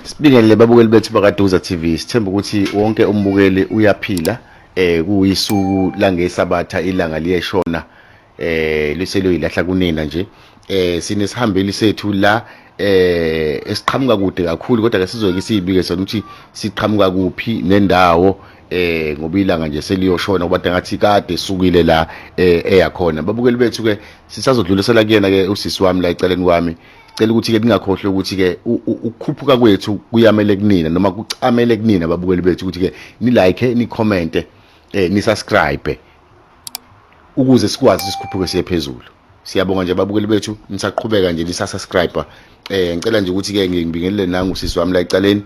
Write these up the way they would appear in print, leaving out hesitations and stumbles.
Sibingelele babukeli bethu bakaDuza TV. Sithemba ukuthi wonke umbukeli uyaphila. Kuyisuku langeSabatha, ilanga liyeshona. Liseloyilahla kunina nje. Sinesihambeli sethu la esiqhamuka kude kakhulu, kodwa ke sizoke siyibike sona ukuthi siqhamuka kuphi nendawo, ngoba ilanga nje seliyoshona, kuba ngathi kade sukile la eyakhona. Babukeli bethu ke sisazodlulisela kuyena ke usisi wami la eceleni kwami. Cela ukuthi ke ningakhohlwa ukuthi ke ukukhuphuka kwethu kuyamele kunina, noma kucamele kunina ababukeli bethu, ukuthi ke ni like, ni comment, ni subscribe ukuze sikwazi sikhuphuke siye phezulu. Siyabonga nje ababukeli bethu, nisaqhubeka nje nisasubscribe. Ngicela nje ukuthi ke ngibingelele nangu usisi wami la ecaleni,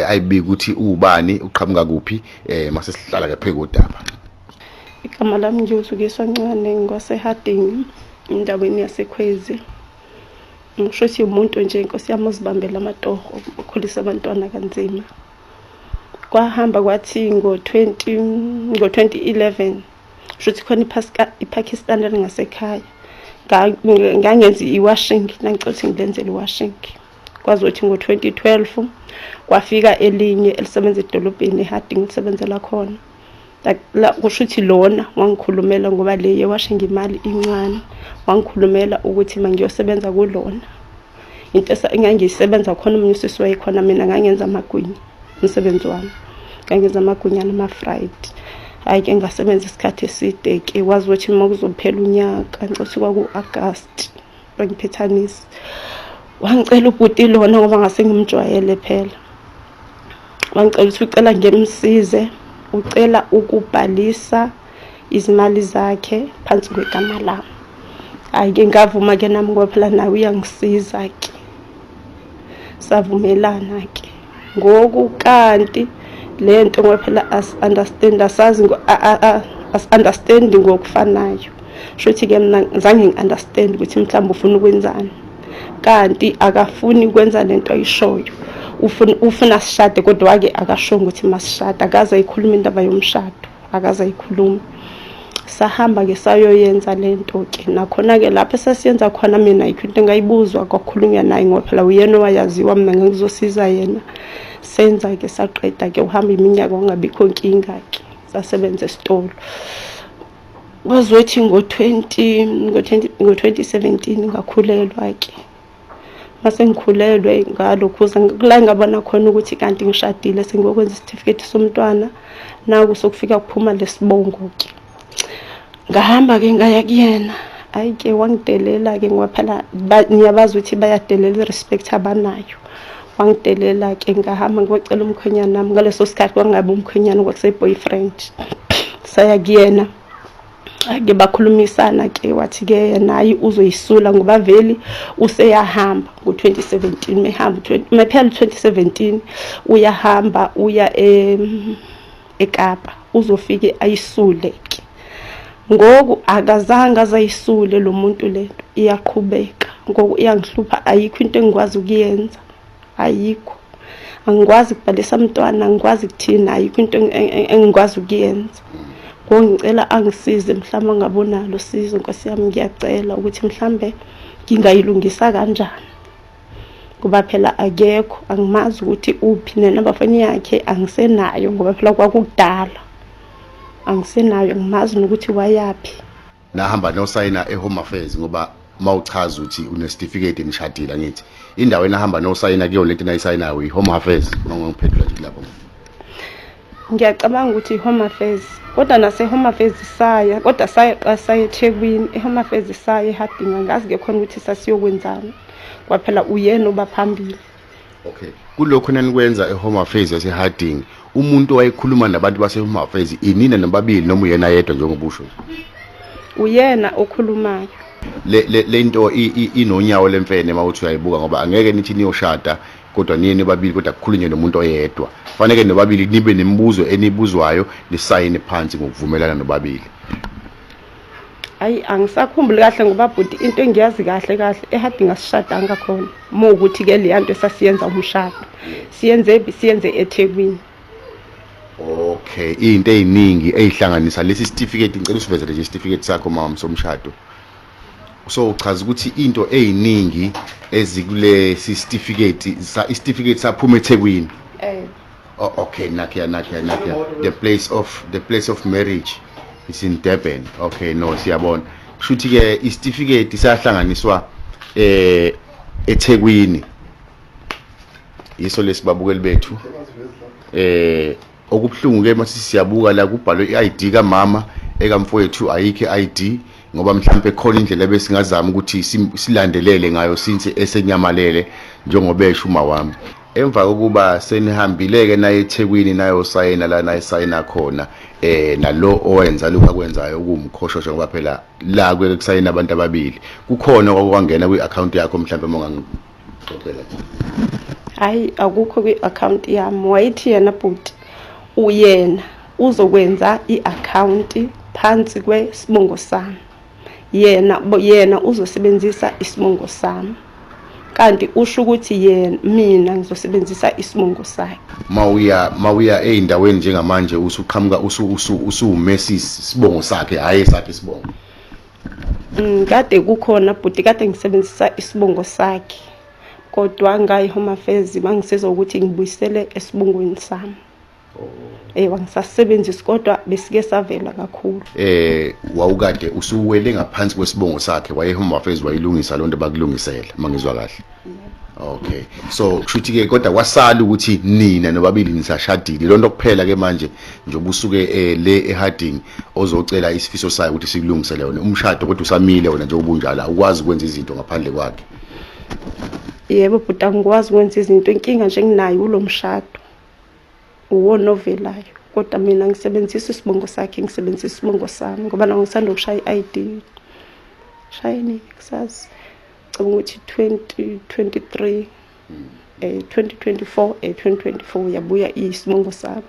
ayibike ukuthi ubani, uqhamuka kuphi, mase sihlala ke phezu kodaba. Igama lami ngiwuZukiswa Ncwane, ngwaseHarding, endaweni yaseKhwezi. Ngisho ukuthi umuntu nje, inkosi yami, uzibambela amatoho, ukhulisa abantwana kanzima. Kwahamba kwathi ngo-20 ngo-2011, kusho ukuthi khona iPakistan elingasekhaya, ngangenza i-washing, nangicela ukuthi ngilenzele i-washing. Kwazi ukuthi ngo-2012 kwafika elinye elisebenza edolobheni eHarding, lisebenzela khona. Kusho ukuthi lona wangikhulumela, ngoba le ye-washing imali incane, wangikhulumela ukuthi mangiyosebenza kulona. Into engangiyisebenza khona, omunye usisi wayekhona, mina ngangenza amagwinya, umsebenzi wami ngangenza amagwinya nama-fried. Hhayi-ke, ngasebenza isikhathi eside-ke, wazi ukuthi uma kuzophela unyaka, ngicela kwaku-Agasti, bangiphethanisi, wangicela ubhuti lona, ngoba ngase ngimjwayele phela, wangicela ukuthi ucela ngimsize, ucela ukubhalisa izimali zakhe phansi kwegama lami. Hhayi-ke, ngavuma-ke nami, ngoba phela nawe uyangisiza-ke, savumelana-ke. Ngoku kanti le nto, ngoba phela as-understand, asazi, as-understand ngokufanayo. Shuthi-ke mina zange ngi-understand ukuthi mhlawumbe ufuna ukwenzani, kanti akafuni ukwenza lento ayishoyo, ufuna sishade, kodwa-ke akashongo ukuthi masishade, akaze ayikhuluma indaba yomshado, akaze ayikhuluma. Sahamba-ke sayoyenza lento-ke, nakhona-ke lapho esasiyenza khona, mina ayikho into engayibuzwa, kwakhulunywa naye, ngoba phela uyena owayaziwa, mina ngangizosiza yena. Senza-ke, saqeda-ke, uhamba iminyaka kwangabikho nkinga-ke, sasebenza esitolo. Kwazothi ngo-20 ngo-2017 ngakhulelwa-ke. Mase ngikhulelwe, ngalokhuza kula ngabona khona ukuthi kanti ngishadile, sengiyokwenza isitifiketi somntwana, naku sokufika kuphuma lesibongo-ke. Ngahamba-ke ngaya kuyena, hhayi-ke wangidelela-ke, ngoba phela ngiyabazi ukuthi bayadelela, i-respect abanayo. Wangidelela-ke, ngahamba ngiyocela umkhwenyana nami. Ngaleso sikhathi kwangabe umkhwenyana, kwakuse-boyfriend. Saya kuyena ke, bakhulumisana ke, wathi ke yena hayi, uzoyisula, ngoba vele useyahamba ngo-2017. Mehamba, mephela u-2017, uyahamba uya eKapa, uzofike ayisule ke. Ngoku akazange azayisule lo muntu, lento iyaqhubeka ngoku iyangihlupha, ayikho into engikwazi ukuyenza, ayikho, angikwazi ukubhalisa mntwana, angikwazi kuthina, ayikho into engikwazi ukuyenza. Ngoku ngicela angisize, mhlawumbe angabonalo usizo, nkosi yami, ngiyacela ukuthi mhlambe ngingayilungisa kanjani, ngoba phela akekho, angimazi ukuthi uphi, nenamba foni yakhe angisenayo, ngoba phela kwakudala, angisenayo, angimazi nokuthi wayaphi. Nahamba nosayina e-Home Affairs, ngoba mawuchaza ukuthi unesitifiketi nishadile, angithi indawo enahamba nosayina kuyona lento enayisayinayo i-Home Affairs? Uma ngiphendula nje lapho. Ngiyacabanga ukuthi i-Home Affairs, kodwa nase-Home Affairs saya, kodwa saya qa saya eThekwini, e-Home Affairs saya eHarding, angazi-ke khona ukuthi sasiyokwenzani, kwaphela uyena oba phambili. Okay, kulokhu nanikwenza e-Home Affairs yase-Harding, umuntu owayekhuluma nabantu base-Home Affairs inina nobabili noma uyena yedwa, njengoba usho nje? Uyena okhulumayo. Le nto inonyawo lemfene uma uthi uyayibuka, ngoba angeke nithi niyoshada kodwa niye nobabili, kodwa kukhulunywe nomuntu oyedwa. Faneke nobabili nibe nemibuzo enibuzwayo, nisayine phansi ngokuvumelana nobabili. Ayi, angisakhumbuli kahle, ngoba bhuti, into engiyazi kahle kahle, eHarding asishadanga khona, uma ukuthi-ke leya nto esasiyenza umshado siyenze, siyenze eThekwini. Okay, izinto eziningi ezihlanganisa lesi certificate, ngicela usivezele nje isitifiketi sakho, mama, somshado. So uchaza ukuthi into eziningi ezikule certificate, isitifiketi saphuma eThekwini. Eh. Oh, okay, nakhiya nakhiya nakhiya. The place of marriage is in Durban. Okay, no, siyabona. Kushuthi ke isitifiketi sahlanganiswa eThekwini. Yiso lesibabukeli bethu. Okubhlungu ke mase siyabuka la kubhalwe iID kamama, ekamfowethu ayikho iID, ngoba mhlambe khona indlela ebesingazama ukuthi silandelele ngayo since esenyamalele njengoba esho uma wami. Emva kokuba senihambile-ke naye eThekwini nayosayina la nayisayina khona, nalo owenza lokhu akwenzayo ukuwumkhoshosho, ngoba phela la kuye kusayina abantu ababili, kukhona okwangena kwi-akhawunti yakho mhlambe uma ungangixoxela nje? Hayi, akukho kwi-akhawunti yami. Wayethi yena bhuti uyena uzokwenza i-akhawunti phansi kwesibongo sami, yena uzosebenzisa isibongo sami, kanti usho ukuthi yena mina ngizosebenzisa isibongo sakhe. Mawuya ey'ndaweni njengamanje usuqhamuka usuwumesisi isibongo sakhe, hhayi esakhe isibongo. Kade kukhona bhuti, kade ngisebenzisa isibongo sakhe, kodwa ngayi Home Affairs bangisiza ukuthi ngibuyisele esibongweni sami. Angisasebenzisi, kodwa besike savela kakhulu. Wawukade usuwele ngaphansi kwesibongo sakhe, waye Home Affairs wayilungisa lonto bakulungisela, mangizwa kahle. Okay, so kushuthi ke kodwa kwasala ukuthi nina nobabili nisashadile lonto kuphela ke manje njengoba usuke le eHarding ozocela isifiso sayo ukuthi sikulungisele yona umshado, kodwa usamile wena njengoba unjalo, awukwazi ukwenza izinto ngaphandle kwakhe. Yebo bhuti, angikwazi ukwenza izinto. Inkinga nje enginayo ulo mshado uwona ovelayo, kodwa mina ngisebenzisa isibongo sakhe, ngisebenzisa isibongo sami, ngoba na ngisanda ukushaya i-ID. Shaye nini kusasa? Ngicabanga ukuthi 2023, 2024, 2024 yabuya isibongo sami.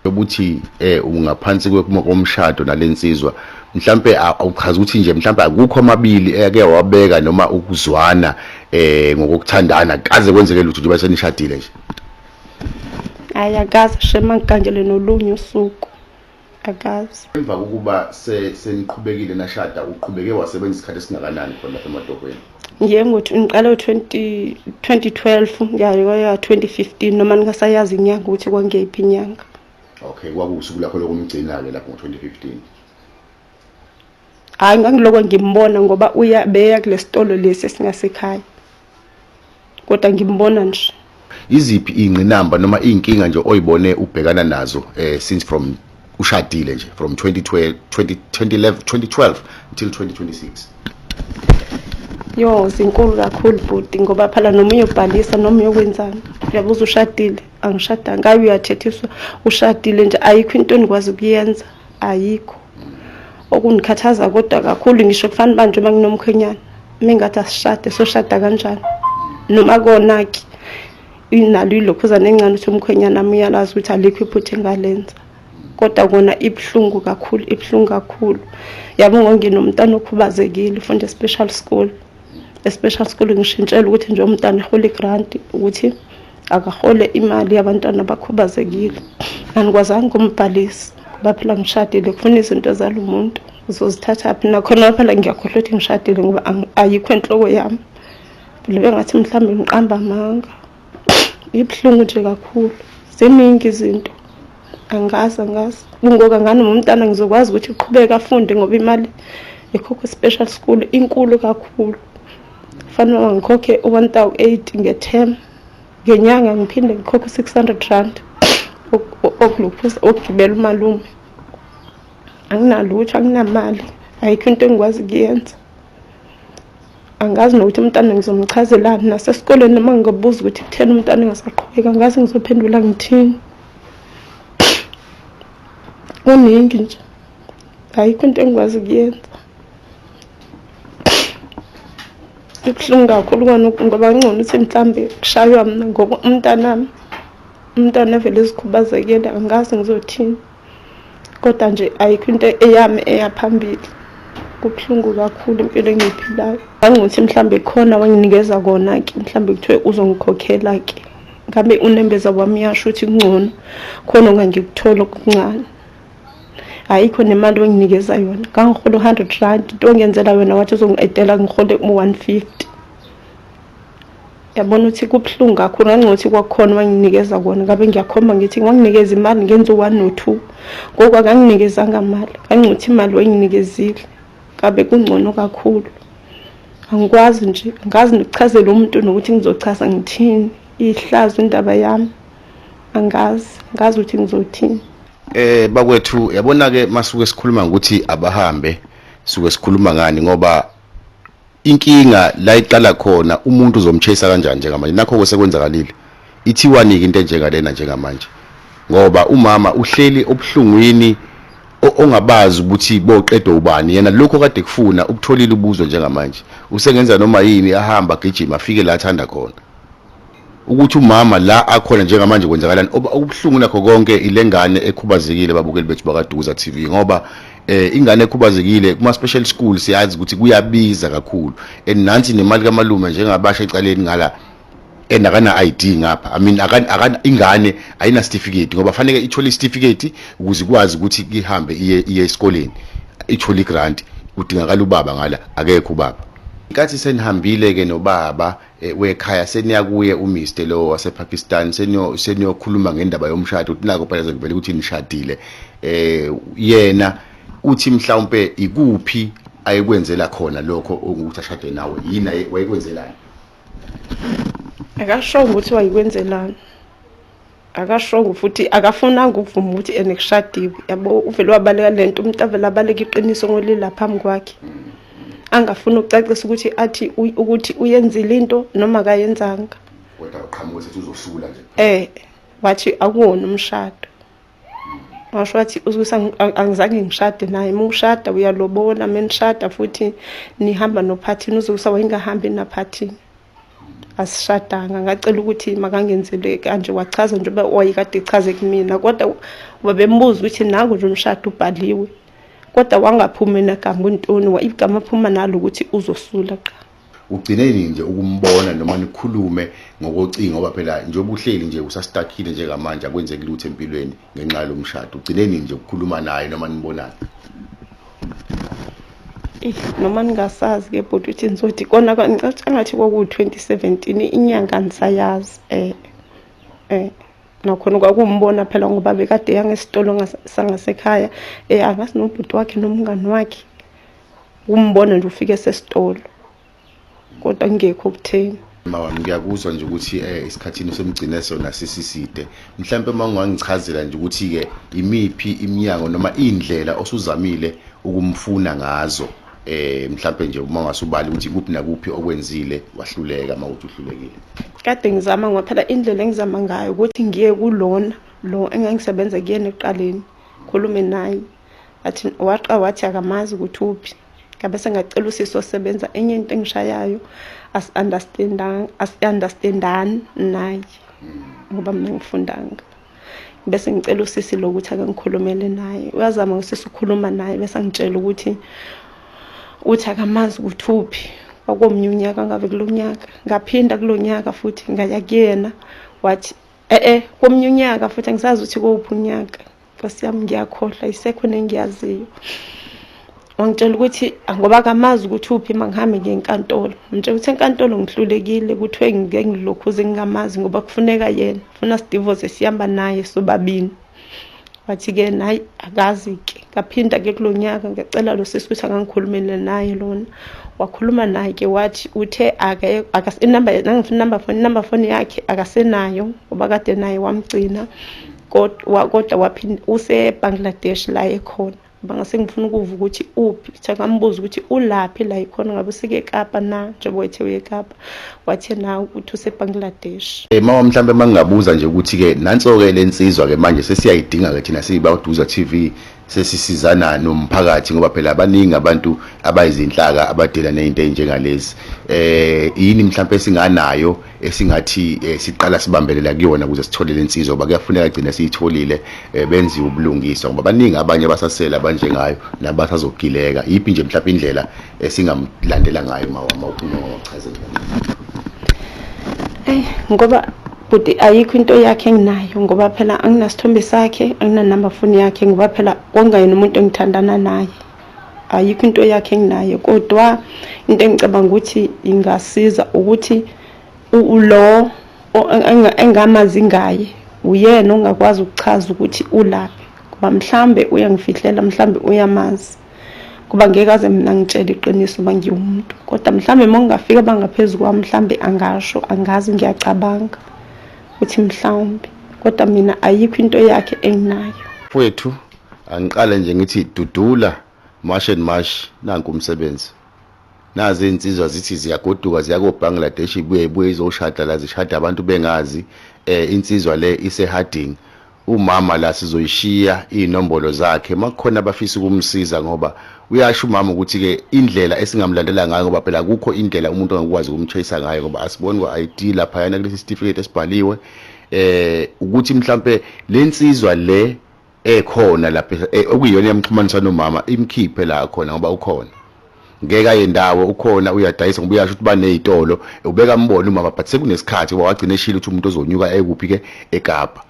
Ukuthi ungaphansi komshado nalensizwa, mhlambe awuchaza ukuthi nje mhlambe akukho amabili eke wabeka noma ukuzwana ngokuthandana kaze kwenzeke lutho njengoba senishadile nje? Hayi, akaze shema ngigangele nolunye usuku, akaze. Emva kokuba seniqhubekile nashada, uqhubeke wasebenza isikhathi esingakanani khona lapha emadokweni? Ngiye ngothi ngiqale 2012 ngaya 2015, noma ningasayazi inyanga ukuthi kwangeyiphi inyanga. Okay, kwakuwusuku lakho lokumgcina-ke lapho ngo-2015? Hhayi, ngangiloko ngimbona ngoba uya beya kule sitolo lesi esingasekhaya, kodwa ngimbona nje. Iziphi iy'ngqinamba noma iy'nkinga nje oyibone ubhekana nazo since from ushadile nje from 2012 2011 2012 until 2026? Yo, zinkulu kakhulu bhuti, ngoba phela noma uyobhalisa noma uyokwenzani, uyabuza ushadile, angishadanga. Hayi, uyathethiswa, ushadile nje, ayikho into enikwazi ukuyenza, ayikho. Okungikhathaza kodwa kakhulu, ngisho kufanele manje uma nginomkhwenyana, mingathi asishade, soshada kanjani? Noma kona-ke inalo ilokhuzana encane ukuthi umkhwenyana ami uyalazi ukuthi alikho iphutha engalenza, kodwa kona ibuhlungu kakhulu, ibuhlungu kakhulu. Yabo, ngonginomntana okhubazekile, ufunda e-special school. E-special school ngishintshela ukuthi nje umntana ehole i-grant, ukuthi akahole imali yabantwana abakhubazekile. Angikwazanga ukumbhalisa ngoba phela ngishadile, kufuna izinto zalo muntu, uzozithatha phi? Nakhona phela ngiyakhohlwa ukuthi ngishadile, ngoba ayikho enhloko yami. Phela bengathi mhlawumbe ngiqamba amanga. Ibuhlungu nje kakhulu, ziningi izinto. Angazi, angazi kungoka ngani umntana ngizokwazi ukuthi uqhubeke afunde, ngoba imali ekhokha special school inkulu kakhulu. Fanele ngikhokhe u-1008 nge-term, ngenyanga ngiphinde ngikhokhe u-R600 okulokhuza okugibela umalume. Anginalutho, anginamali, ayikho into engikwazi ukuyenza. Angazi nokuthi umntana ngizomchazelani nasesikoleni, noma ngingabuza ukuthi kutheni umntana engasaqhubeka, angazi ngizophendula ngithini. Kuningi nje, ayikho into engikwazi ukuyenza. Ibuhlungu kakhulu kona, ngoba ngcono ukuthi mhlambe kushaywa mina, ngoba umntanami, umntwana evele ezikhubazekile, angazi ngizothini. Kodwa nje ayikho into eyami eyaphambili. Kubuhlungu kakhulu impilo engiyiphilayo. Ngangithi mhlambe khona wanginikeza kona-ke, mhlambe kuthiwe uzongikhokhela-ke, ngabe unembeza wami uyasho ukuthi kungcono khona ongangikuthola okuncane. Ayikho nemali onginikeza yona. Ngangihola u-100 rand, into ongenzela yona wathi uzongi-edela ngihole u-150. Yabona ukuthi kubuhlungu kakhulu, ngangithi kwakukhona wanginikeza kona, ngabe ngiyakhomba ngithi wanginikeza imali ngenza u-1 no-2. Ngoku akanginikezanga mali, ngangithi imali wayinginikezile, ngabe kungcono kakhulu. Angikwazi nje, angazi nokuchazela umuntu nokuthi ngizochaza ngithini. Ihlazo indaba yami, angazi, angazi ukuthi ngizothini. Bakwethu, yabona ke masuke sikhuluma ngokuthi abahambe, suke sikhuluma ngani, ngoba inkinga la iqala khona, umuntu uzomchase kanjani njengamanje? Nakho kwesekwenzakalile, ithiwani into enjengalena njengamanje, ngoba umama uhleli obuhlungwini ongabazi ukuthi boqedwa ubani. Yena lokho kade kufuna ukutholile ubuzwe, njengamanje usengenza noma yini, ahamba agijima afike la athanda khona. Ukuthi umama la akhona njengamanje kwenzakalani? Okubuhlungu nakho konke ilengane ekhubazekile, babukeli bethu bakaDuza TV, ngoba ingane ekhubazekile kuma special school siyazi ukuthi kuyabiza kakhulu, and nansi nemali kamalume njengabasha ecaleni ngala, and akana ID ngapha. I mean, akan ingane ayina certificate, ngoba fanele ithole certificate ukuze ikwazi ukuthi ihambe iye esikoleni, ithole igrant. Kudingakala ubaba ngala, akekho ubaba. Inkathi senihambile ke nobaba wekhaya, seniya kuye uMr lo wasePakistan, seniyokhuluma ngendaba yomshado, ukuthi nako phela sekuvele ukuthi nishadile, yena uthi mhlawumbe ikuphi ayekwenzela khona lokho ukuthi ashade nawe? Yini wayekwenzelani? Akashongo ukuthi wayekwenzelani, akashongo, futhi akafunanga ukuvuma ukuthi ene kushadiwe. Yabo, uvele wabaleka lento, umuntu avele abaleka iqiniso ngolila phambi kwakhe, angafuni ukucacisa ukuthi athi ukuthi uyenzile into noma akayenzanga. Kodwa uqhamuka sethi uzosula nje. Wathi akuwona umshado, washo wathi ukuthi angizange ngishade naye. Uma ushada uyalobola, menishada futhi nihamba nophathini. Uzokusa wayengahambi naphathini, asishadanga. Ngacela ukuthi makangenzele kanje, wachaza njengoba wayekade echaze kumina, kodwa babembuza ukuthi nangu nje umshado ubhaliwe, kodwa wangaphumi nagama uNtoni, igama aphuma nalo ukuthi uzosula qa. Ugcine nini nje ukumbona noma nikhulume ngokocingo? Ngoba phela njengoba uhleli nje usastakile njengamanje, akwenzeki lutho empilweni ngenxa yalomshado. Ugcine nini nje ukukhuluma naye noma nibonana? Noma ningasazi ke bhuti ukuthi nizothi kona, ngicabanga ngathi kwaku-2017, inyanga nisayazi. Nakhona kwakumbona phela, ngoba bekade yangesitolo sangasekhaya, angazi nobhuti wakhe nomngani wakhe, umbona nje ufike sesitolo, kodwa kungekho okutheni. Mawami, ngiyakuzwa nje ukuthi isikhathini somgcine sona sisiside. Mhlawumbe uma ungangichazela nje ukuthi ke imiphi iminyango noma indlela osuzamile ukumfuna ngazo, mhlawumbe nje uma ungasubali ukuthi kuphi nakuphi okwenzile wahluleka, uma uthi uhlulekile. Kade ngizama, ngoba phela indlela engizama ngayo ukuthi ngiye kulona lo engangisebenza kuyena ekuqaleni, khulume naye, athi waqa wathi akamazi ukuthi uphi. Ngabe sengacela usisi osebenza. Enye into engishayayo, asi-understandani naye, ngoba mina ngifundanga. Bese ngicela usisi lo ukuthi ake ngikhulumele naye. Uyazama usisi ukukhuluma naye, bese angitshela ukuthi uthi akamazi ukuthi uphi. Kwakomnye unyaka, ngabe kulo nyaka ngaphinda, kulo nyaka futhi ngaya kuyena, wathi komnye unyaka futhi, angisazi ukuthi kowuphi unyaka, Nkosi yami, ngiyakhohlwa, isekho nengiyaziyo. Wangitshela ukuthi ngoba akamazi ukuthi uphi, mangihambe ngiye enkantolo. Ngitshela ukuthi enkantolo ngihlulekile, kuthiwe ngike ngilokhuze ngingamazi ngoba kufuneka yena, funa sidivorce, sihamba naye sobabini. Wathi-ke nayi akazi-ke. Ngaphinda-ke kulo nyaka ngacela lo sisi ukuthi angangikhulumele naye lona, wakhuluma naye-ke, wathi uthe inamba, nangifuna inamba phone yakhe akasenayo, ngoba kade naye wamgcina, kodwa waphinda use-Bangladesh la ekhona. Bangase ngifuna ukuva ukuthi uphi, thi ngambuza ukuthi ulaphi la ikhona, ngabe usike eKapa na, njengoba wethe uye eKapa, wathe na ukuthi use-Bangladesh. Mama, mhlambe mangingabuza nje ukuthi ke nanso ke lensizwa ke manje sesiyayidinga ke thina siyibaduza TV, sesisizana nomphakathi, ngoba phela abaningi abantu abayizinhlaka abadela nezinto ezinjengalezi, yini mhlambe esinganayo esingathi siqala sibambelela kuyona ukuze sithole lensizwa? Ngoba kuyafuneka gcina siyitholile, benziwe ubulungiswa, ngoba baningi abanye abasasela abanjengayo nabasazogileka. Yiphi nje mhlawumbe indlela esingamlandela ngayo mama, uma ungachazela? Ngoba Bhuti, ayikho into yakhe enginayo ngoba phela anginasithombe sakhe, anginanamba foni yakhe ngoba phela kwangayena umuntu engithandana naye. Ayikho into yakhe enginayo, kodwa into engicabanga ukuthi ingasiza ukuthi lo engamazi ngaye uyena ongakwazi ukuchaza ukuthi ulaphi, ngoba mhlambe uyangifihlela, mhlambe uyamazi, kuba ngeke aze mina ngitshele iqiniso uba ngiwumuntu. Kodwa mhlambe uma ngingafika bangaphezu kwami, mhlambe angasho, angazi, ngiyacabanga ukuthi mhlawumbe, kodwa mina ayikho into yakhe enginayo. Mfowethu, angiqale nje ngithi dudula March and March, nanku umsebenzi. Nazi insizwa zithi ziyagoduka ziya ko-Bangladesh, ibuye ibuye izoshada la, zishada abantu bengazi. Insizwa le ise-Harding, umama la sizoyishiya iy'nombolo zakhe makukhona abafisa ukumsiza, ngoba uyasho umama ukuthi-ke indlela esingamlandela ngayo, ngoba phela akukho indlela umuntu angakwazi ukumchase ngayo, ngoba asiboni kwa-ID laphayana kulesi certificate esibhaliwe, ukuthi mhlampe le nsizwa le ekhona lapha okuyiyona yamxhumanisa nomama imkhiphe la khona, ngoba ukhona, ngeke aye ndawo, ukhona uyadayisa, ngoba uyasho ukuthi baney'tolo, ubeka mbona umama, but sekunesikhathi ngoba wagcina eshilo ukuthi umuntu ozonyuka ekuphi-ke eKapa.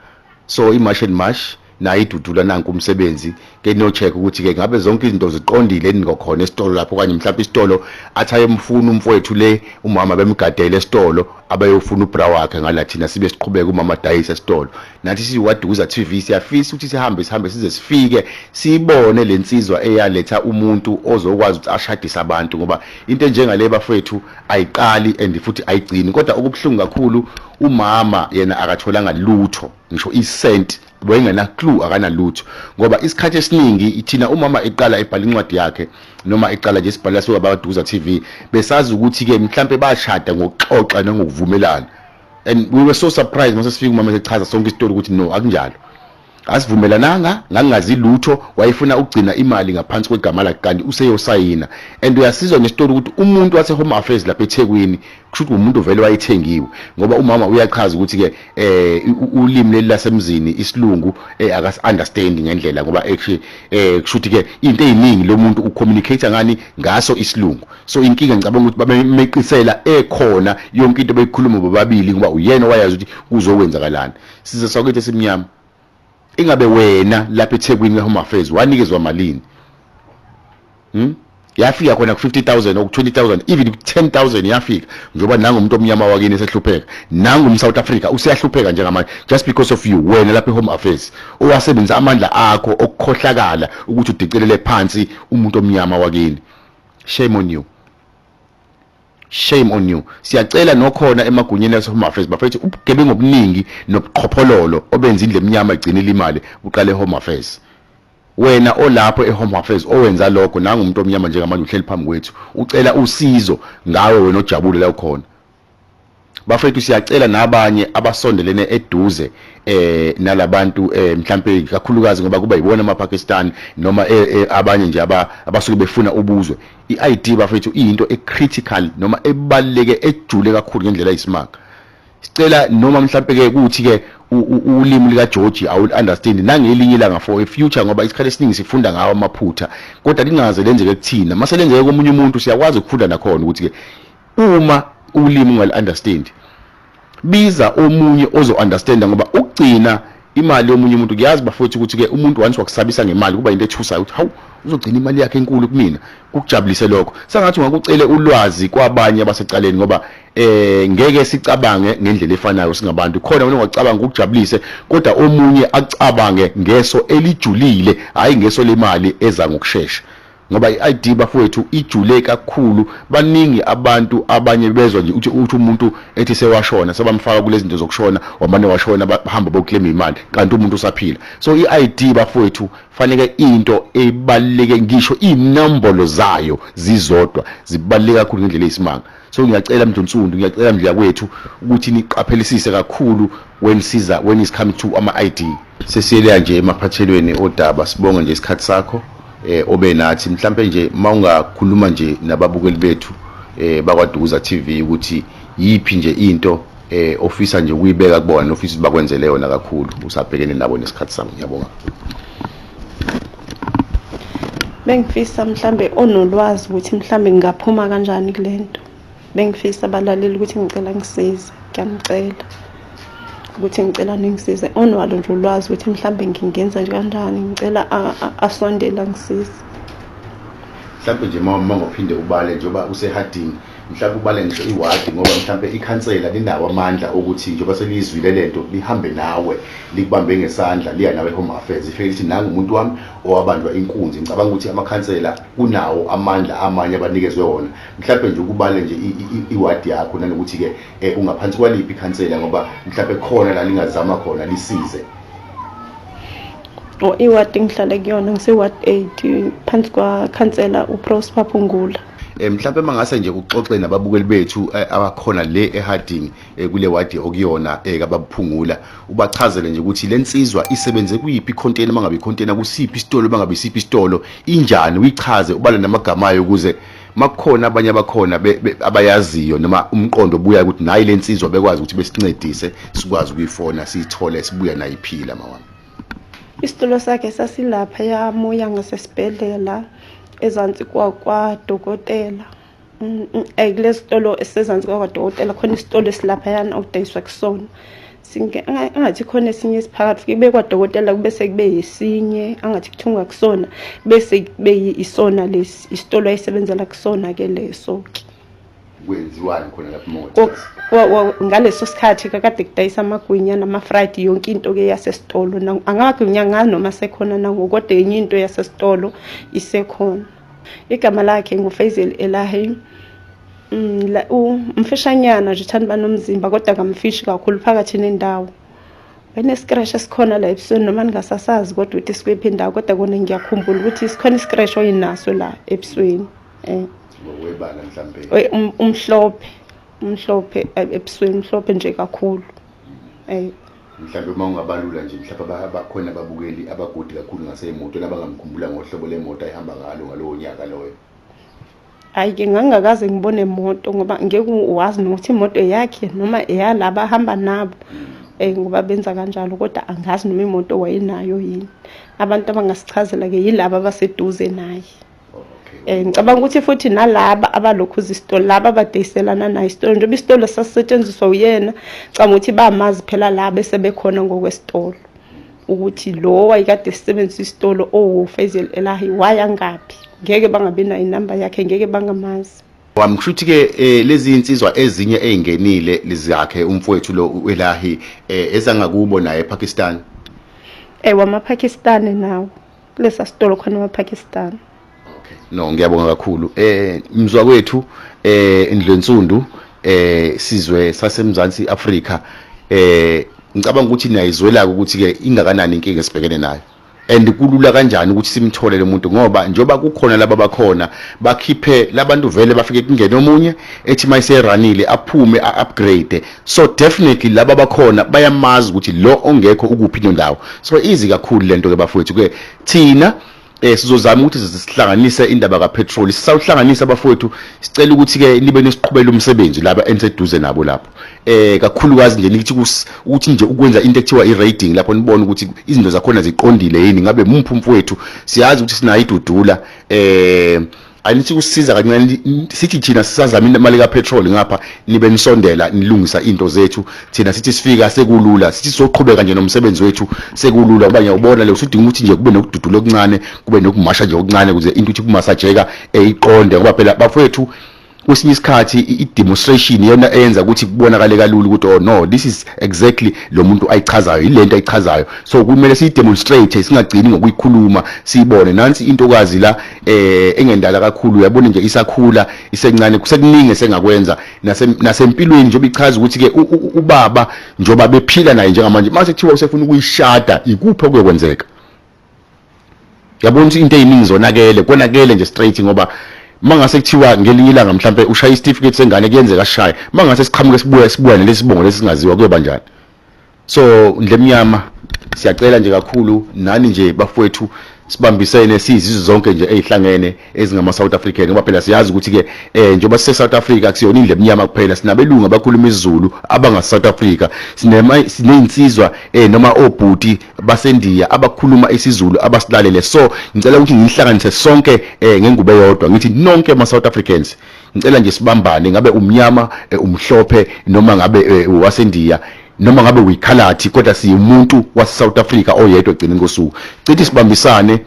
So i-March and March nayo idudula, nanku umsebenzi ke, no-check ukuthi-ke ngabe zonke izinto ziqondile ngokhona esitolo lapho, okanye mhlawumbe isitolo athi ayemfuna umfowethu le, umama bemgadele esitolo, abayofuna ubra wakhe ngala, thina sibe siqhubeka, umama adayise esitolo. Nathi siyiwaduza TV siyafisa ukuthi sihambe sihambe size sifike sibone le nsizwa eyaletha umuntu ozokwazi ukuthi ashadise abantu, ngoba into enjengale bafowethu ayiqali and futhi ayigcini. Kodwa okubuhlungu kakhulu, umama yena akatholanga lutho, ngisho isenti wayengena clue, akanalutho, ngoba isikhathi esiningi thina umama eqala ebhala incwadi yakhe noma eqala nje sibhala suka baduza TV, besazi ukuthi ke mhlambe bashada ngokuxoxa nangokuvumelana, and we were so surprised mase sifika umama echaza sonke isitori ukuthi no, akunjalo, asivumelananga, ngangazi lutho, wayefuna ukugcina imali ngaphansi kwegama lakhe kanti useyosayina. And uyasizwa nesitori ukuthi umuntu wase Home Affairs lapha eThekwini kusho ukuthi umuntu vele wayethengiwe, ngoba umama uyachaza ukuthi ke ulimi leli lasemzini isilungu akas understand ngendlela, ngoba actually kusho ukuthi ke into eziningi lo muntu ucommunicate ngani ngaso isilungu. So inkinga ngicabanga ukuthi babemeqisela ekhona yonke into beyikhuluma bobabili, ngoba uyena owayazi ukuthi kuzokwenzakalani. Size sakwethu esimnyama, ingabe wena lapha eThekwini Home Affairs wanikezwa malini? Yafika khona ku 50,000 or 20,000, even ku 10,000 yafika, njengoba nangu umuntu omnyama wakini esehlupheka, nangu um South Africa useyahlupheka njengamanje just because of you, wena lapha eHome Affairs owasebenzisa amandla akho okukhohlakala ukuthi udicelele phansi umuntu omnyama wakini. Shame on you, shame on you. Siyacela nokhona emagunyeni ase Home Affairs bafethu, ubugebengu obuningi nobuqhophololo obenza indle eminyama igcina ilimale uqale Home Affairs. Wena olapho eHome Affairs owenza lokho, nangu umuntu omnyama njengamanje uhleli phambi kwethu ucela usizo ngawe, wena ojabule la ukhona. Bafethu, siyacela nabanye abasondelene eduze nalabantu, mhlambe kakhulukazi ngoba kuba yibona ama Pakistan noma abanye nje abasuke befuna ubuzwe, iID bafethu iyinto ecritical noma ebaluleke ejule kakhulu ngendlela eyisimanga. Sicela noma mhlambe ke kuthi ke ulimi lika George awul understand nangelinye ilanga for a future, ngoba isikhathi esiningi sifunda ngawo amaphutha, kodwa lingaze lenzeke kuthina. Mase lenzeke komunye umuntu siyakwazi ukufunda nakhona ukuthi ke uma ulimi ungali understand, biza omunye ozo understand, ngoba ukugcina imali yomunye umuntu, kuyazi bafowethu ukuthi ke umuntu once wakusabisa ngemali kuba into ethusayo ukuthi hawu, uzogcina imali yakhe enkulu kumina, kukujabulise lokho. Sangathi ungakucele ulwazi kwabanye abasecaleni, ngoba ngeke sicabange ngendlela efanayo singabantu. Khona wena ungacabanga ukujabulise, kodwa omunye acabange ngeso elijulile, hayi ngeso lemali eza ngokusheshsha, ngoba i-ID bafowethu ijule kakhulu. Baningi abantu abanye bezwa nje uthi umuntu ethi sewashona, sebamfaka kulezi zinto zokushona, wamane washona, bahamba boclaim imali kanti umuntu usaphila. So i-ID bafowethu fanele into ebaluleke, ngisho inombolo zayo zizodwa zibaluleke kakhulu ngendlela eyisimanga. So ngiyacela mntunsundu, ngiyacela ndlu yakwethu ukuthi niqaphelisise kakhulu when siza when is coming to ama-ID. Sesiyeleya nje emaphathelweni odaba, sibonge nje isikhathi sakho obe nathi. Mhlambe nje mawungakhuluma nje nababukeli bethu bakwaDukuza TV ukuthi yiphi nje into ofisa nje ukuyibeka kubona, ofisa ukuthi bakwenzele yona kakhulu usabhekene nabo nesikhathi sami. Ngiyabonga. Bengifisa mhlambe onolwazi ukuthi mhlambe ngingaphuma kanjani kule nto. Bengifisa abalaleli ukuthi ngicela ngisize, ngiyanicela. Ukuthi ngicela ningisize onwalo nje ulwazi ukuthi mhlambe ngingenza nje kanjani, ngicela asondele angisize. Mhlawumbe nje uma ngophinde ubale njengoba useHarding, mhlawumbe ubale ngisho iwadi, ngoba mhlawumbe ikhansela linawo amandla okuthi njengoba seliyizwile lento lihambe nawe, likubambe ngesandla, liya nawe Home Affairs, ifike lithi nangu umuntu wami owabanjwa inkunzi. Ngicabanga ukuthi amakhansela kunawo amandla amanye abanikezwe wona. Mhlawumbe nje ukubale nje iwadi yakho, nanokuthi-ke ungaphansi kwaliphi ikhansela, ngoba mhlawumbe khona la lingazama khona lisize. O iwadi ngihlala kuyona ngise-ward 8 phansi kwakhansela uProsper Phungula. Mhlawumbe mangase nje uxoxe nababukeli bethu abakhona le eHarding, kule wadi okuyona kababuphungula, ubachazele nje ukuthi lensizwa isebenze kuyiphi icontainer, mangabe icontainer kusiphi isitolo, mangabe isiphi isitolo, injani, uyichaze ubale namagama ayo, ukuze makukhona abanye abakhona abayaziyo noma umqondo obuya ukuthi nayi lensizwa, bekwazi ukuthi besincedise sikwazi ukuyifona siyithole sibuya nayo iphila mawami. Isitolo sakhe sasilapha yamoya ngasesibhedlela ezansi kwadokotela. Kulesi sitolo esisezansi kwakwadokotela khona isitolo esilaphayana okudayiswa kusona. Angathi khona esinye esiphakathi kube kwadokotela, kube sekube yesinye angathi kuthungwa kusona, bese kube isona lesi isitolo ayisebenzela kusona ke leso ke. Kwenziwani khona lapho Ngaleso sikhathi kakade kudayisa amagwinya nama-fried, yonke into ke yasesitolo. Amagwinya nganoma sekhona nangoku, kodwa enye into yasesitolo isekhona. Igama lakhe nguFaisal Elahi. Umfishanyana nje, uthanda uba nomzimba kodwa akamfishi kakhulu, phakathi nendawo. Wayene-scratch esikhona la ebusweni, noma ningasasazi kodwa ukuthi sikwephi indawo, kodwa kona ngiyakhumbula ukuthi sikhona i-scratch oyinaso la ebusweni. Ngokwebala mhlambe? Umhlophe, umhlophe ebusweni, umhlophe nje kakhulu. Mhlambe uma ungabalula nje, mhlawumbe abakhona ababukeli abagudi kakhulu ngasey'motweni abangamkhumbula ngohlobo lemoto ayihamba ngalo ngalowo nyaka loyo. Hhayi-ke ngangingakaze ngibone moto, ngoba ngeke wazi nokuthi imoto eyakhe noma eyalaba ahamba nabo, ngoba benza kanjalo, kodwa angazi noma imoto wayenayo yini. Abantu abangasichazela-ke yilaba abaseduze naye. Ngicabanga ukuthi futhi nalaba abalokhuza isitolo, laba abadayiselana naye isitolo, njengoba isitolo sasisetshenziswa uyena, ngicabanga ukuthi bamazi phela laba esebekhona ngokwesitolo ukuthi lo wayekade esebenzisa isitolo owu-Faisal Elahi wayangaphi. Ngeke bangabi nayo inamba yakhe, ngeke bangamazi. Wami kusho ukuthi-ke lezi insizwa ezinye ey'ngenile lizakhe umfowethu lo u-Elahi, ezangakubo naye ePakistan. Ewe, amaPakistani nawo kulesa sitolo khona amaPakistani. Okay. No, ngiyabonga kakhulu. Mzwa kwethu Indlwensundu, sizwe saseMzansi Afrika, ngicabanga ukuthi niyayizwela ukuthi ke ingakanani inkinga esibhekene nayo. And kulula kanjani ukuthi simthole lo muntu, ngoba njoba kukhona laba bakhona bakhiphe labantu vele bafike kungene omunye ethi mayiseranile aphume a-upgrade, so definitely laba bakhona bayamazi ukuthi lo ongekho ukuphi nendawo. So easy kakhulu lento ke bafowethu. Ke thina sizozama ukuthi sihlanganise indaba kapetrol, sisawuhlanganisa abafowethu. Sicela ukuthi ke nibe nisiqhubela umsebenzi laba eniseduze nabo lapho, kakhulukazi nje nithi ukuthi nje ukwenza into ekuthiwa i-rating lapho, nibone ukuthi izinto zakhona ziqondile yini, ngabe muphi umfowethu. Siyazi ukuthi sinayo idudula, anithi kusiza kancane, sithi thina sisazama imali kapetrol ngapha, nibe nisondela nilungisa into zethu. Thina sithi sifika sekulula, sithi sizoqhubeka nje nomsebenzi wethu sekulula, ngoba ngiyawubona le usudinga ukuthi nje kube nokududula okuncane, kube nokumasha nje okuncane, ukuze into ithi kumasajeka iqonde, ngoba phela bafowethu kwesinye isikhathi i-demonstration iyona eyenza ukuthi kubonakale kalula ukuthi oh no, this is exactly lo muntu ayichazayo, yilento ayichazayo. So kumele siyi-demonstrate, singagcini ngokuyikhuluma, siyibone. Nansi intokazi la engendala kakhulu, uyabona nje isakhula, isencane, kusekuningi esengakwenza nasempilweni, njengoba ichaza ukuthi ke ubaba njengoba bephila naye njengamanje, mase kuthiwa usefuna ukuyishada, ikuphi okuyokwenzeka? Yabona ukuthi into eziningi zonakele, konakele nje straight, ngoba mangase kuthiwa ngelinye ilanga mhlambe ushaya isitifiketi sengane, kuyenzeka sishaye, mangase siqhamuke sibuya nalesi sibongo lesingaziwa, kuyoba njani? So Ndlemnyama, siyacela nje kakhulu nani nje bafowethu, sibambisene siyizizwe zonke nje ezihlangene ezingama South African, ngoba phela siyazi ukuthi ke njengoba sise South Africa kusiyona indle emnyama kuphela, sinabelungu abakhuluma isiZulu abanga South Africa, sinezinsizwa noma obhuti basendiya abakhuluma isiZulu abasilalele. So ngicela ukuthi ngihlanganise sonke ngengubo eyodwa, ngithi nonke ama South Africans, ngicela nje sibambane, ngabe umnyama, umhlophe, noma ngabe wasendiya. Noma ngabe uyikhalathi, kodwa siyimuntu wase-South Africa oyedwa. Egcineni kosuku cithi sibambisane,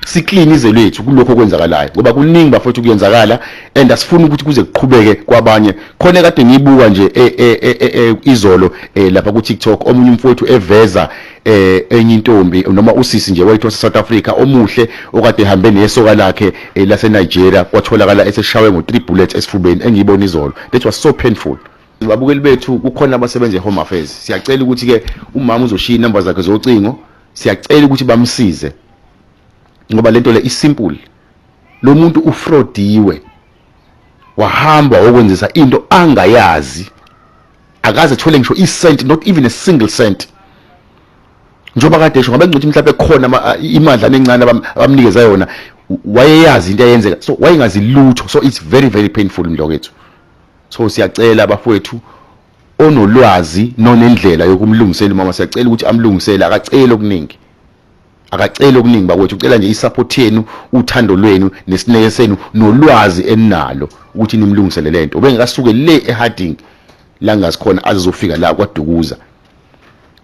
si-clean izwe lethu kulokho okwenzakalayo, ngoba kuningi, bafowethu, kuyenzakala and asifuni ukuthi kuze kuqhubeke kwabanye. Khona kade ngiyibuka nje izolo lapha ku-TikTok, omunye umfowethu eveza enye intombi noma usisi nje wayethu wase-South Africa omuhle okade ehambe nesoka lakhe lase-Nigeria, kwatholakala eseshawe ngo-3 bullets esifubeni, engiyibona izolo. That was so painful. Babukeli bethu, kukhona abasebenza e-Home Affairs. Siyacela ukuthi-ke umama uzoshiya inamba zakhe zocingo, siyacela ukuthi bamsize ngoba lento le isimple. Lo muntu ufraudiwe, wahamba wokwenzisa into angayazi, akaze ethole ngisho i-cent, not even a single cent. Njengoba kade esho, ngabe ngcothi mhlawumbe khona imadlana encane abamnikeza yona, wayeyazi into eyenzeka, so wayengazi lutho. So it's very, very painful, mlokethu. So siyacela, abafowethu, onolwazi nonendlela yokumlungisela umama, siyacela ukuthi amlungisele. Akaceli okuningi, akaceli okuningi, bakwethu. Ucela nje isupport yenu, uthando lwenu, nesineke senu, nolwazi eninalo ukuthi nimlungisele lento. Ubengekasuke le eHarding la ngazikhona azozofika la kwaDukuza,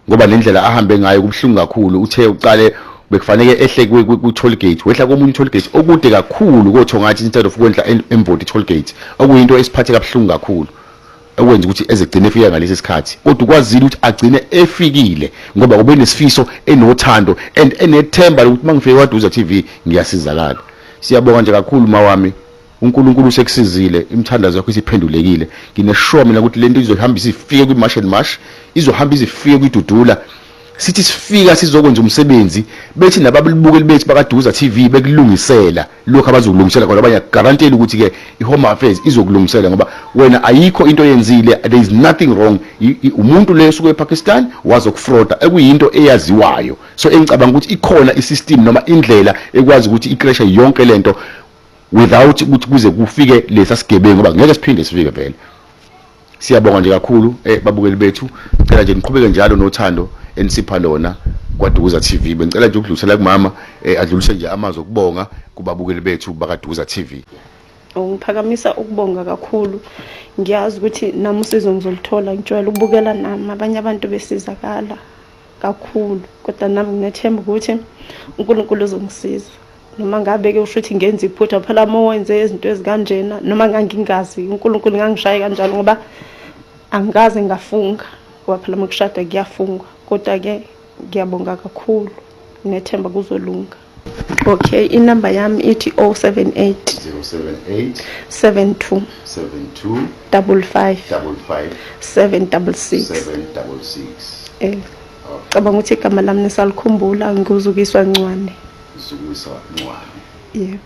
ngoba lendlela ahambe ngayo kubuhlungu kakhulu. Uthe uqale bekufanele ehle ku toll gate, wehla komunye toll gate okude kakhulu koThongathi instead of kwendla eMvoti toll gate, okuyinto esiphathe kabuhlungu kakhulu, okwenza ukuthi ezegcine efika ngalesi sikhathi. Kodwa ukwazile ukuthi agcine efikile ngoba ube nesifiso, enothando and enethemba lokuthi mangifike kwaDuza TV ngiyasizakala. Siyabonga nje kakhulu, mawami. uNkulunkulu usekusizile, imithandazo yakho isiphendulekile. Nginesure mina ukuthi lento izohamba isifike kwi-March and March, izohamba izifike kwiDudula. Sithi sifika sizokwenza umsebenzi, bethi nababukeli bethu bakaDuza TV bekulungisela lokho abazokulungisela khona. Abanye guarantee ukuthi ke iHome Affairs izokulungisela, ngoba wena ayikho into oyenzile, there is nothing wrong. Umuntu le osuke ePakistan wazokufrauda, ekuyinto eyaziwayo. So engicabanga ukuthi ikhona isystem noma indlela ekwazi ukuthi icrashe yonke lento without ukuthi kuze kufike lesa sigebengu, ngoba ngeke siphinde sifike vele. Siyabonga nje kakhulu, babukeli bethu. Cela nje niqhubeke njalo nothando enisipha lona kwaDukuza TV. Bengicela nje ukudlulisela kumama, adlulise nje amazwi okubonga kubabukeli bethu bakaDukuza TV. Ngiphakamisa ukubonga kakhulu. Ngiyazi ukuthi nami usizo ngizoluthola. Ngijwayele ukubukela nami abanye abantu besizakala kakhulu, kodwa nami nginethemba ukuthi uNkulunkulu uzongisiza, noma ngabe-ke usho ukuthi ngenza iphutha. Phela uma wenze izinto ezikanjena, noma ngangingazi, uNkulunkulu ngangishaye kanjalo, ngoba angikaze ngafunga, ngoba phela uma kushada kuyafungwa. Kodwa-ke ngiyabonga kakhulu, nginethemba kuzolunga. Okay, inamba yami ithi 078 078 72 72 55 55 766. 766. Cabanga ukuthi igama lami nisalikhumbula, nguZukiswa Ncwane. Zukiswa Ncwane. Yebo.